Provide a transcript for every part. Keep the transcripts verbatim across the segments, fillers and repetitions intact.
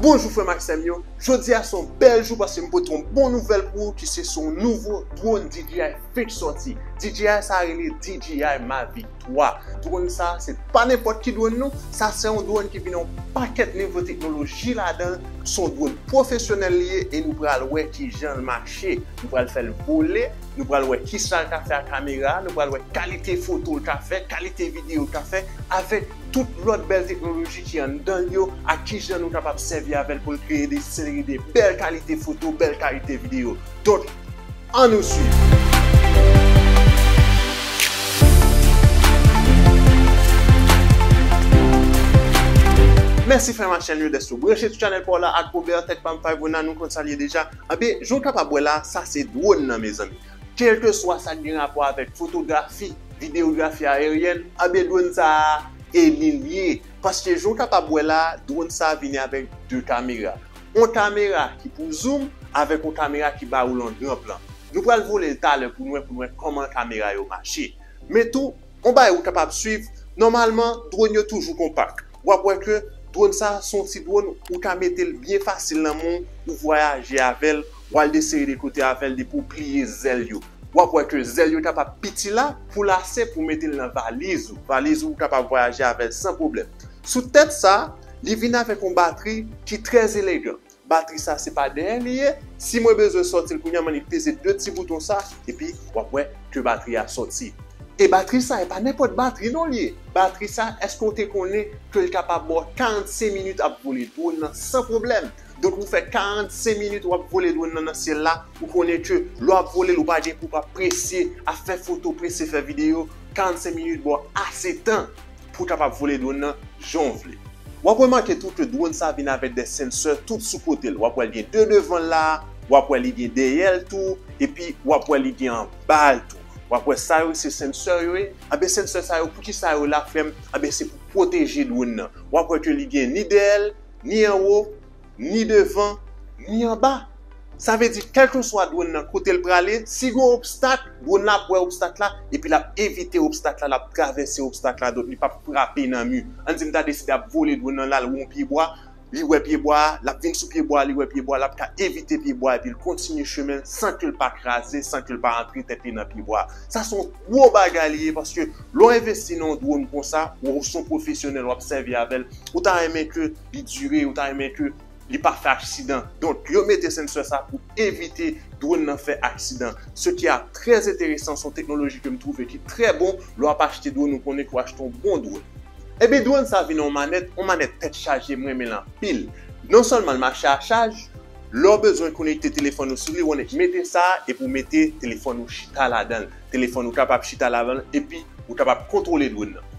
Bonjou frè m ak sè m yo, jodi a se yon bèl jou paske m pote yon bon nouvèl pou ou ki se se yon nouvo drone D J I fenk sòti. D J I sa rele D J I Mavic twa. Drone sa se pa nenpòt ki drone non, sa se yon drone ki vin yon pakèt nouvo teknoloji ladan l, se yon drone pwofesyonèl li ye e nou pral wè kijan l mache. Nou pral fè l vole, nou pral wè kisa l ka fè ak kamera, nou pral wè kalite foto l ka fè, kalite videyo l ka fè, avèk tout lòt bèl teknoloji ki anndan l yo, ak kijan nou kapab sèvi avè l pou l kreye de seri de bèl kalite foto, bèl kalite videyo. Donk, ann nou swiv. Mèsi frè m ak sè m yo dèske w branche sou chanèl pa w la ak Robert Tèt pa m Five One la, nou konn sa l ye deja. Anben, jan w kapab wè la, sa se drone nan, mezanmi. Kèlkeswa sa k gen rapò avèk fotografi, videyografi ayeryèn, anben, drone sa a, e li l ye. Paske jan w kapab wè la, drone sa a vini avèk de kamera. Yon kamera ki pou zoom, avèk yon kamera ki ba ou l an gran plan. Nou pral vole l talè pou n wè, pou n wè kòman kamera yo mache. Men tou, yon bagay ou kapab swiv, nòmalman, drone yo toujou konpak. W ap wè ke drone sa, se yon ti drone, ou ka mete l byen fasil nan men w, ou vwayaje avè l, w al de seri de kote avè l, depi w pliye zèl yo. W ap wè ke zèl yo kapab piti la, pou l ase pou mete l nan valiz ou. Valiz ou, ou kapab vwayaje avè l san pwoblèm. Sou tèt sa, li vin avèk yon batri ki trè elegan. Batri sa se pa dèyè li ye. Si mwen bezwen sòti l kounye a, m annik peze de ti bouton sa, epi w ap wè ke batri a sòti. E batri sa e pa nenpòt batri non li ye. Batri sa, èske w te konnen ke l kapab ba w karannsenk minit ap vole drone nan san pwoblèm? Donk ou fè karannsenk minit w ap vole drone nan nan syèl la, ou konnen ke lè w ap vole l, ou pa gen pou w pa prese ap fè foto, prese fè videyo, karannsenk minit ba w ase tan pou w kapab vole drone nan jan w vle. W ap remake tou ke drone sa vin avèk de sensè tout sou kote l. W ap wè l gen de devan l la, w ap wè li gen dèyè l tou, epi w ap wè li gen anba l tou. W ap wè sa yo se sensè yo ye. Anben sensè sa yo, poukisa yo la frè m? Anben se pou pwoteje drone nan. W ap wè ke li gen ni dèyè l, ni anwo, ni devan, ni anba. Sa vle di, kèlkeswa drone nan kote l prale, si gen yon obstak, drone nan ap wè obstak la, epi l ap evite obstak la, l ap travèse obstak la, donk li p ap frape nan mi. Ann di m ta deside ap vole drone nan la, l wè yon pyebwa, li wè pyebwa a, l ap vin sou pyebwa a, li wè pyebwa a, l ap ka evite pyebwa a, epi l kontinye chemen l san ke l pa kraze, san ke l pa antre tèt li nan pyebwa a. Sa se yon gwo bagay li ye, paske lè w envesti nan yon drone konsa, ou se yon pwofesyonèl, w ap sèvi avè l, ou ta renmen ke li dire, ou ta renmen ke li pa fè aksidan. Donk, yo mete sensè sa pou evite drone nan fè aksidan. Ce qui est très intéressant, se yon teknoloji ke m twouve ki trè bon. Lè w ap achte drone, ou konnen ke w achte yon bon drone. Ebyen, drone sa vin yon manèt, yon manèt tèt chaje, m renmen l anpil. Non sèlman l mache a chaj, lè w bezwen konekte telefòn ou sou li, w annik mete sa, epi w mete telefòn ou chita ladan l. Telefòn ou kapab chita ladan l, epi ou kapab kontwole drone nan.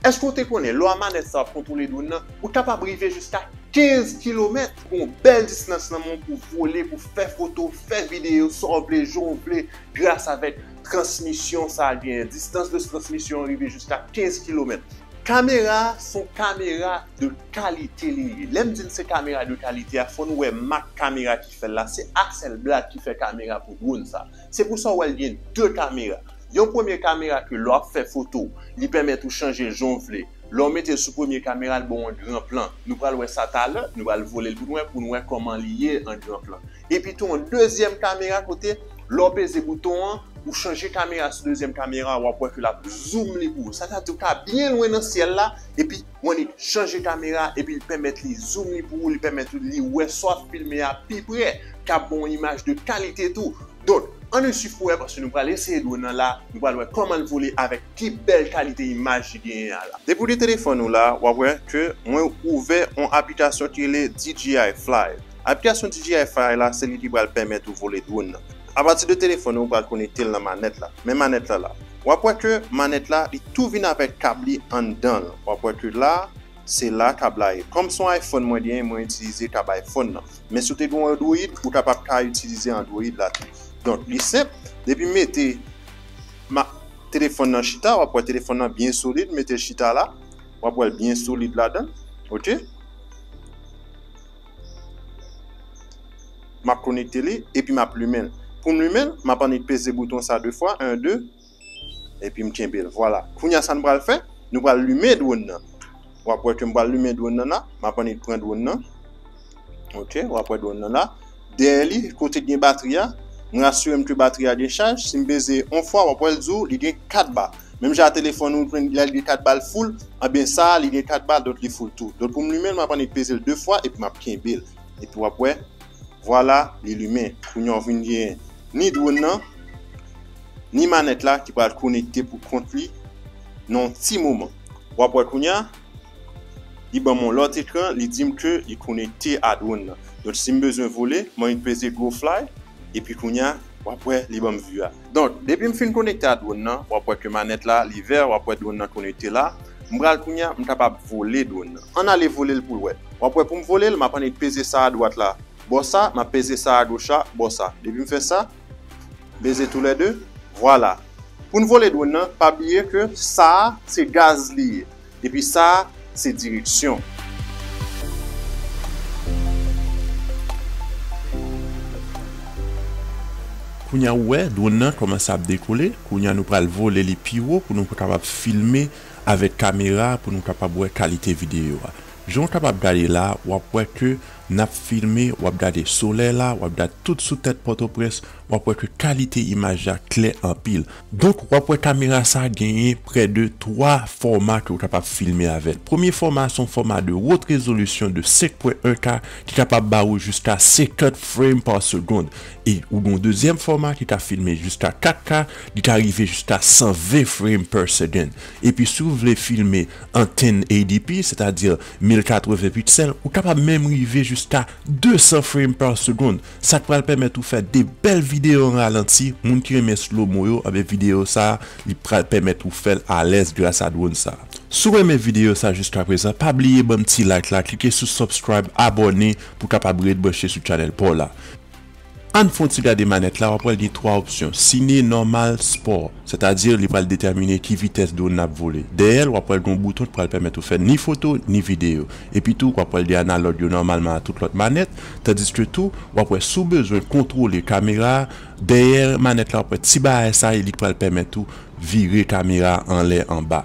Èske w te konnen, lè w a manèt sa w ap kontwole drone nan, ou kapab rive jiska kenz kilomèt. Gon bèl distans nan men w pou vole, pou fè foto, fè videyo, sa w vle, jan w vle, gras avèk transmisyon sa a genyen. Distans de transmisyon an rive jiska kenz kilomèt. Kamera a se yon kamera de kalite li ye. Lè m di n se kamera de kalite a, fò nou wè mak kamera ki fè l la. Se Hasselblad ki fè kamera pou drone sa. Se pou sa w wè l gen de kamera. Yon premye kamera ke lè w ap fè foto, li pèmèt ou chanje jan w vle. Lè w mete l sou premye kamera, l ba w an gran plan. Nou pral wè sa talè, nou pral vole l pou nou wè, pou nou wè kòman li ye an gran plan. Epi tou, yon dezyèm kamera kote, lè w peze bouton an, ou chanje kamera sou dezyèm kamera, w ap wè ke l ap zoom li pou ou. Sa ta di ou ka byen lwen nan syèl la, epi w annik chanje kamera, epi l pèmèt li zoom li pou ou, li pèmèt li wè sa w ap filme a pi prè, k ap ba w yon imaj de kalite tou. Donk, ann nou swiv pou wè, paske nou pral eseye drone nan la, nou pral wè kòman l vole avèk ki bèl kalite imaj li genyen an la. Depi w gen telefòn ou la, w ap wè ke mwen ouvè yon aplikasyon ki rele D J I Fly. Aplikasyon D J I Fly la, se li ki pral pèmèt ou vole drone nan. Apati de telefòn ou, ou pral konekte l nan manèt la. Men manèt la la. W ap wè ke manèt la, li tou vin avèk kab li anndan l. W ap wè ke la, se la kab la ye. Kòm se yon iPhone mwen genyen, mwen itilize kab iPhone nan. Men si w te gen yon Android, ou kapab ka itilize Android la tou. Donk, li senp. Depi m mete ma, telefòn nan chita, w ap wè telefòn nan byen solid, mete l chita la. W ap wè l byen solid ladan l. Oke? M ap konekte li, epi m ap limen l. Pou m limen l, m ap annik peze bouton sa de fwa, en, de, epi m kenbe l. Vwala. Kounye a, sa n pral fè, nou pral limen drone nan. W ap wè ke m pral limen drone nan la, m ap annik pran drone nan. Ok, w ap wè dwòn nan la. Dèyè li, kote gen batri a, mwen asire m ke batri a gen chaj. Si m peze yon fwa, w ap wè l di w li gen kat ba. Menm jan telefòn ou, lè l gen kat ba l full, anben sa a, li gen kat ba, donk li full tou. Donk pou m limen l, m ap annik peze l de fwa epi m ap kenbe l. Epi w ap wè, vwala, li limen. Kounye a w vin gen ni dwòn nan, ni manèt la ki pral konekte pou kont li nan yon ti moman. W ap wè kounye a, li ban m yon lòt ekran, li di m ke li konekte a dwòn nan. Donk, si m bezwen vole, mwen peze go fly, epi kounye a, w ap wè li ban m vi a. Donk, depi m fin konekte a dwòn nan, w ap wè ke manèt la, li vè, w ap wè dwòn nan konekte la. M pral kounye a, m kapab vole dwòn nan. Ann ale vole l pou l wè. W ap wè pou m vole l, m ap annik peze sa a dwat la. Bò sa, m ap peze sa a goch la, bò sa. Depi m fè sa, peze toulède, vwala. Pou n vole dwòn nan, pa bliye ke sa a, se gaz li ye. Epi sa a, se direksyon. Kounye a ou wè, dwòn nan kòmanse ap dekole. Kounye a nou pral vole li pi wo pou nou kapab filme avèk kamera pou nou kapab wè kalite videyo a. Jan w kapab gade la, w ap wè ke n ap filme, w ap gade solèy la, w ap gade tout sou tèt Pòtoprens, w ap wè ke kalite imaj la klè anpil. Donk, w ap wè kamera sa genyen prè de twa fòma ke w kapab filme avè l. Premye fòma a se yon fòma de wot rezolisyon de senk pwen en K ki kapab ba ou jiska senkant frame par seconde. E ou gen yon dezyèm fòma ki ka filme jiska kat K, li ka rive jiska san ven frame per second. Epi si w vle filme an ten eighty p, sètadi mil katreven piksèl, ou kapab menm rive jiska de san frame par seconde. Sa k pral pèmèt ou fè de bèl videyo an ralanti. Moun ki renmen slow mo yo, anben videyo sa a, li pral pèmèt ou fè l alèz gras a dwòn sa a. Si w renmen videyo sa a jiskaprezan, pa bliye ban m ti like la, klike sou subscribe, abòne pou w kapab ret branche sou channel pa w la. Ann fè yon ti gade manèt la, w ap wè l gen twa opsyon, sine, nòmal, spò. Sètadi, li pral detèmine ki vitès dwòn nan ap vole. Dèyè l, w ap wè l gen yon bouton ki pral pèmèt ou fè ni foto, ni videyo. Epi tou, w ap wè l gen analòg yo nòmalman a tout lòt manèt, tandiske tou, w ap wè si w bezwen kontwole kamera a, dèyè manèt la, w ap wè ti bagay sa a, e li pral pèmèt ou vire kamera a anlè anba.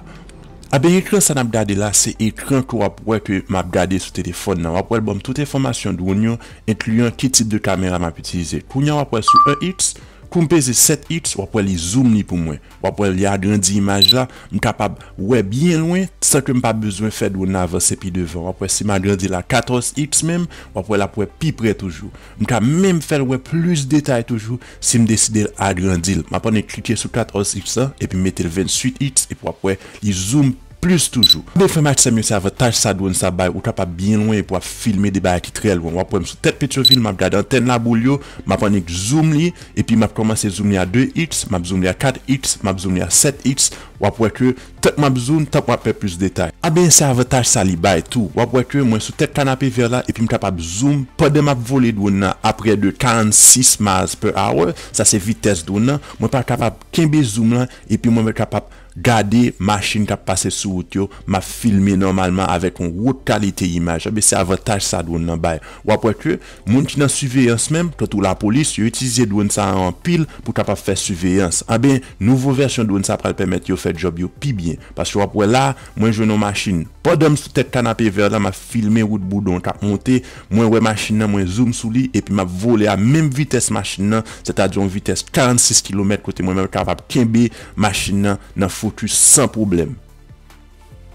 Anben, ekran sa n ap gade la, se ekran ke w ap wè ke m ap gade sou telefòn nan. W ap wè l ban m tout enfòmasyon dwòn yo, enkliyan ki tip de kamera m ap itilize. Kounye a, w ap wè sou en X, kou m peze sèt X, w ap wè li zoom li pou mwen. W ap wè li agrandi imaj la, m kapab wè byen lwen san ke m pa bezwen fè dwòn nan avanse pi devan. W ap wè si m agrandi l a katòz X menm, w ap wè l ap wè pi prè toujou. M ka menm fè l wè plis detay toujou si m deside l agrandi l. M ap annik klike sou katòz X lan, epi m mete l venntuit X, epi w ap wè li zoom plis toujou. Anben, frè m ak sè m yo, se avantaj sa dwòn sa bay, ou kapab byen lwen epi w ap filme de bagay ki trè lwen. W ap wè m sou tèt Petyonvil, m ap gade antèn Laboul yo, m ap annik zoom li, epi m ap kòmanse zoom li a de X, m ap zoom li a kat X, m ap zoom li a sèt X. W ap wè ke tank m ap zoom, tank m ap fè plis detay. Anben, se avantaj sa li bay tou. W ap wè ke mwen sou tèt kanape vè la, epi m kapab zoom pandan m ap vole dwòn nan a près de quarante-six miles per hour. Sa se vitès dwòn nan. Mwen pa kapab kenbe zoom lan, epi mwen mèt kapab gade machin k ap pase sou wout yo, m ap filme nòmalman avèk yon wot kalite imaj. Anben, se avantaj sa dwòn nan bay. W ap wè ke moun ki nan siveyans menm, tankou lapolis, yo itilize dwòn sa a anpil pou kapab fè siveyans. Anben, nouvo vèsyon dwòn sa a pral pèmèt yo fè djòb yo pi byen. Paske w ap wè la, mwen jwenn yon machin. Pandan m sou tèt kanape vè la, m ap filme wout Boudon k ap monte, mwen wè machin nan, mwen zoom sou li, epi m ap vole a menm vitès machin nan, sètadi yon vitès karannsis kilomèt, kote mwen menm kapab kenbe machin nan nan fokis san pwoblèm.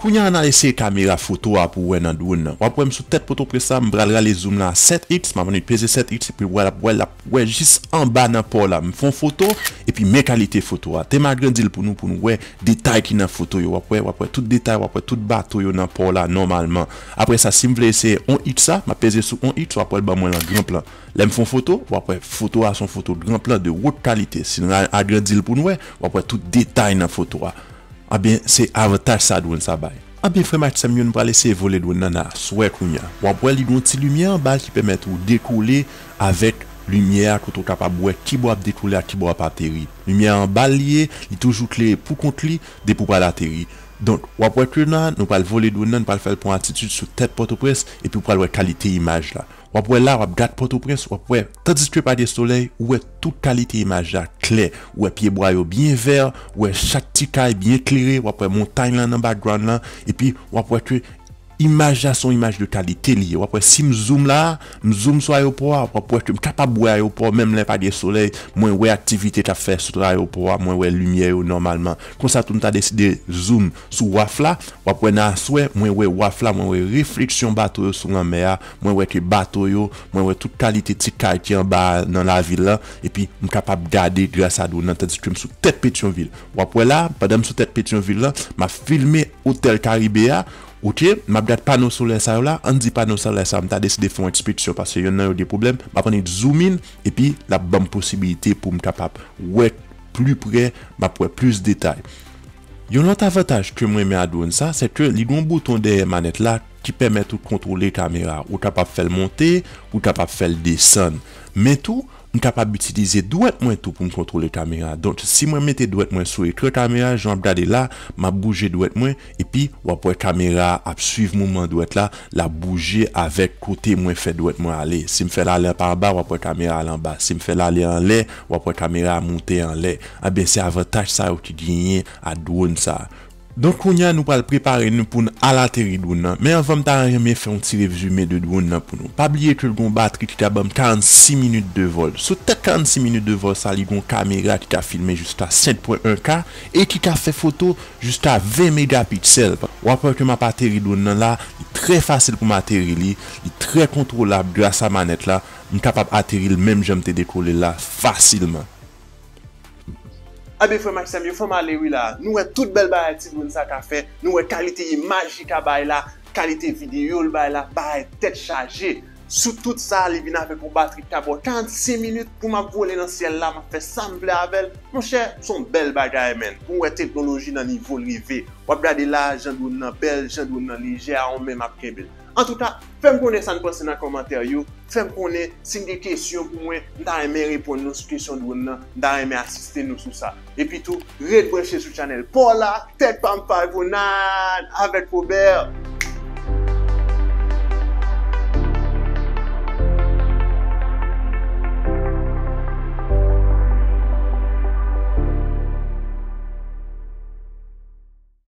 Kounye a, ann al eseye kamera foto a pou w wè nan dwòn nan. W ap wè m sou tèt Pòtoprens la, m pral rale zoom la a sèt X, m ap annik peze sèt X, epi w ap wè l ap wè jis anba nan pò la. M fè yon foto, epi men kalite foto a. Te m agrandi l pou nou, pou nou wè detay ki nan foto yo. W ap wè, w ap wè tout detay, w ap wè tout bato yo nan pò la nòmalman. Apre sa, si m vle eseye yon X la, m ap peze sou yon X, w ap wè l ban mwen l an gran plan. Lè m fè yon foto, w ap wè foto a se yon foto gran plan de wot kalite. Si n agrandi l pou n wè, w ap wè tout detay nan foto a. Anben, se avantaj sa dwòn sa bay. Anben, frè m ak sè m yo, nou pral eseye vole dwòn nan nan aswè kounye a. W ap wè li gen yon ti limyè anba l ki pèmèt ou dekole avèk limyè a, kote w kapab wè kibò ap dekole ak kibò ap ateri. Limyè a anba l li ye, li toujou klere pou kont li depi w pral ateri. Donk, w ap wè ke nan, nou pral vole dwòn nan, nou pral fè l pran altitid sou tèt Pòtoprens, epi w pral wè kalite imaj la. W ap wè la, w ap gad Pòtoprens, w ap wè, tandiske pa gen solèy, ou wè tout kalite imaj la klè. Ou wè pyebwa yo byen vè, ou wè chak ti kay byen klere, w ap wè montay lan nan background lan, epi w ap wè ke Imaj la se yon imaj de kalite li ye. W ap wè si m zoom la, m zoom sou ayewopò a, w ap wè ke m kapab wè ayewopò, menm lè pa gen solèy, mwen wè aktivite k ap fè sou ayewopò a, mwen wè limyè yo nòmalman. Konsa tou m ta deside zoom sou waf la, w ap wè nan aswè, mwen wè waf la, mwen wè refleksyon bato yo sou lanmè a, mwen wè ke bato yo, mwen wè tout kalite ti kay ki anba a nan lavil la, epi m kapab gade gras a drone nan, tandiske m sou tèt Petyonvil. W ap wè la, pandan m sou tèt Petyonvil la, m ap filme Otèl Karibe a, oke, m ap gad pano solè sa yo la, ann di pano solè sa yo, m ta deside fè yon enspeksyon paske yonn nan yo gen pwoblèm, m ap annik zoom in, epi l ap ban m posibilite pou m kapab wè pli prè, m ap wè plis detay. Yon lòt avantaj ke mwen renmen a drone sa, se ke li gen yon bouton dèyè manèt la ki pèmèt ou kontwole kamera. Ou kapab fè l monte, ou kapab fè l desann. Men tou, m kapab itilize dwèt mwen tou pou m kontwole kamera. Donk, si mwen mete dwèt mwen sou ekran kamera, jan w ap gade la, m ap bouje dwèt mwen, epi w ap wè kamera a ap swiv mouvman dwèt la, l ap bouje avèk kote mwen fè dwèt mwen ale. Si m fè l ale pa anba, w ap wè kamera a al anba. Si m fè l ale anlè, w ap wè kamera a monte anlè. Anben, se avantaj sa yo ki genyen a drone sa. Donk, kounye a, nou pral prepare nou pou n al ateri drone nan. Men anvan, m ta renmen fè yon ti rezime de drone nan pou nou. Pa bliye ke l gen yon batri ki ka ban m karannsis minit de vòl. Sou tèt karannsis minit de vòl sa, li gen yon kamera ki ka filme jiska senk pwen en K e ki ka fè foto jiska ven megapiksèl. W ap wè ke m ap ateri drone nan la, li trè fasil pou m ateri li, li trè kontwolab gras a manèt la, m kapab ateri l menm jan m te dekole l la fasilman. Anben, frè m ak sè m yo, fò m ale wi la. Nou wè tout bèl bagay ti drone sa ka fè, nou wè kalite imaj li ka bay la, kalite videyo l bay la, bagay tèt chaje. Sou tout sa, li vin avèk yon batri ki ka ba w karannsis minit pou m ap vole nan syèl la, m ap fè sa m vle avè l. Monchè, se yon bèl bagay, menn. Pou w wè teknoloji nan nivo l rive. W ap gade la, jan drone nan bèl, jan drone nan lejè, a ou menm ap kenbe l. Antouka, fè m konnen sa n panse nan kòmantè yo. Fè m konnen si n gen kesyon pou mwen, m ta renmen reponn nou sou kesyon drone nan, m ta renmen asiste nou sou sa. Epi tou, ret branche sou chanèl pa w la, Tèt pa m Five oh nine avèk Robert.